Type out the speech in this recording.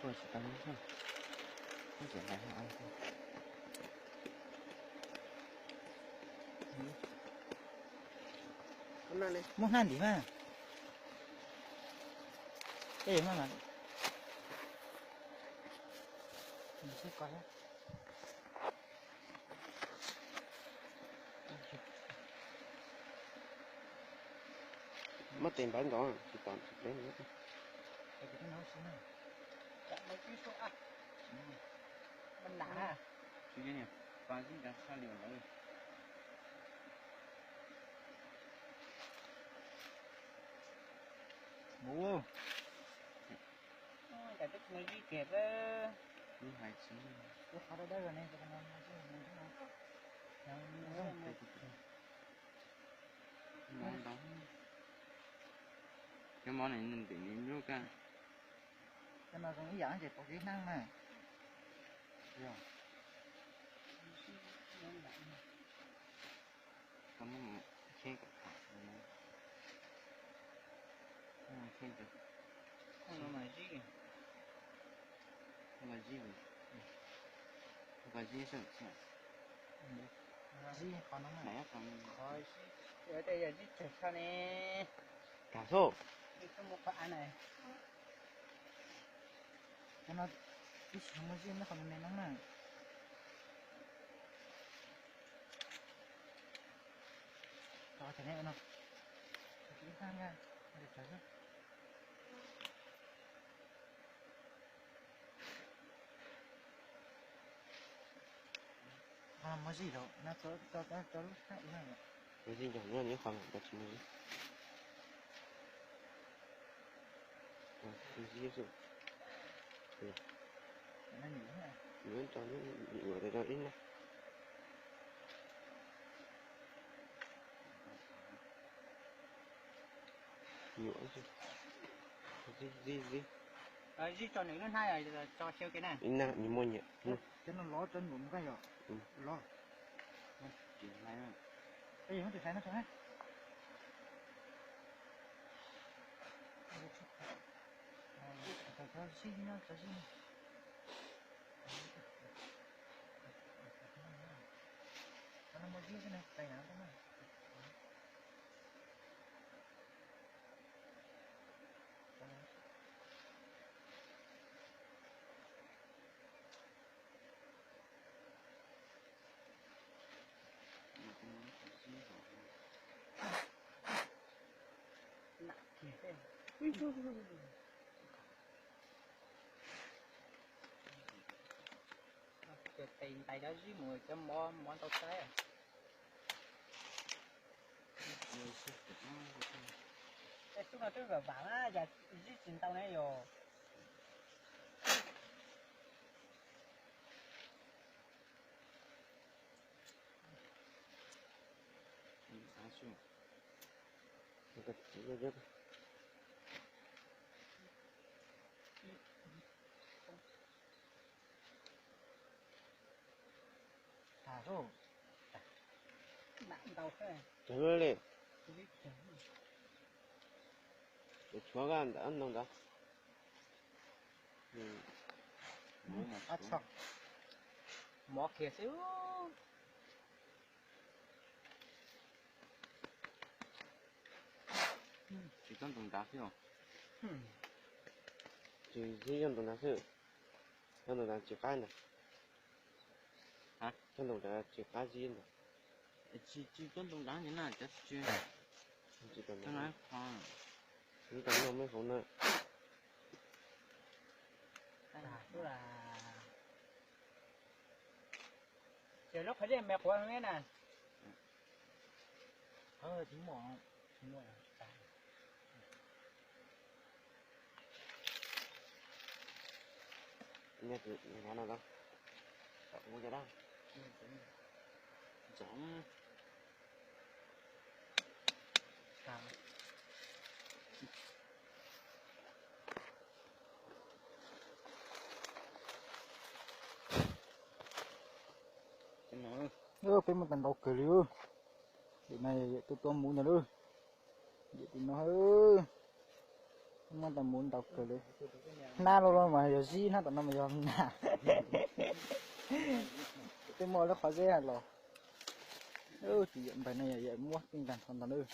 Tsis tau, tsis hais. Muab hnab ntim mas. Ej, mas mas. Muab tes npawv nkaus, tsis tom tsis peb. Mus. Mus hais tsis. Kuv qhov dawb dawb ne. Cov mov ne ntim ntim lub kag. Cov no zoo ib yam ces pom kev hnab na. Yog. Koj muab mus kheb kom tham. Kheb ntawd. Koj los zib, koj los zib, koj zib sab tim. Zib qhov no na. Qhov zib, yog zib tsawg tshaj ne. Kag xwb. Ib tug mus qhov av na. Cov no ib sim muaj zib nyob qhov me me no na. Tos ces neb no. Ib tag na, ntawm tsawv xwb. Muaj zib rau no, tso lub hnab ua na. Muaj zib nco nyob nyob qhov no, tsis muaj zib. Zib xwb. Yuav tso, yuav rau ib na. Nyuam xwb. Zib, zib, zib. Zib tso nws lub hnab tso xyaw kev na. Ib na nws muaj nyiam. Cov no lov tso nyuam mus koj yog. Lov. Ej, muab tus hlais no tso na. Cov zib nyob, cov zib. Cov no muaj zib xwb na, tais na. Tes ntais cov zib mus cov mov mov ntau saib. Tej xub no twb vam vam na, yog zib tsis ntau ne yog. Tag, ntau li. Tshuav ntawm ntoo ntawd. Mov kiag xwb. Tsis tsob ntoo nrad xwb. Tsis, tsis yog ntoo nrad xwb. Tsob ntoo nrad tsis qab ntag. Tsob ntoo nrad tsis qab zib ntag. Tsis, tsis tsob ntoo nrad na, cov tsis, tsis tau nrad. Ib tau noj me hauv na. Ces lub qhov dej me quav no na. Tsis muaj, tsis muaj. Nyob tus no, tus no da. Ntxoov. Peb muaj tau ntau kawg li. Tim no yog yawm tuaj tua mus ntag lauj. Yawm tim no. Hnab tom mus ntau kawg li. Hnab los los mas yog zib, hnab tom no mas yog nas. Twb muaj lub qhov zeb los. Tus yawm npaim no yog yawm muab tij nkas ntau ntau na.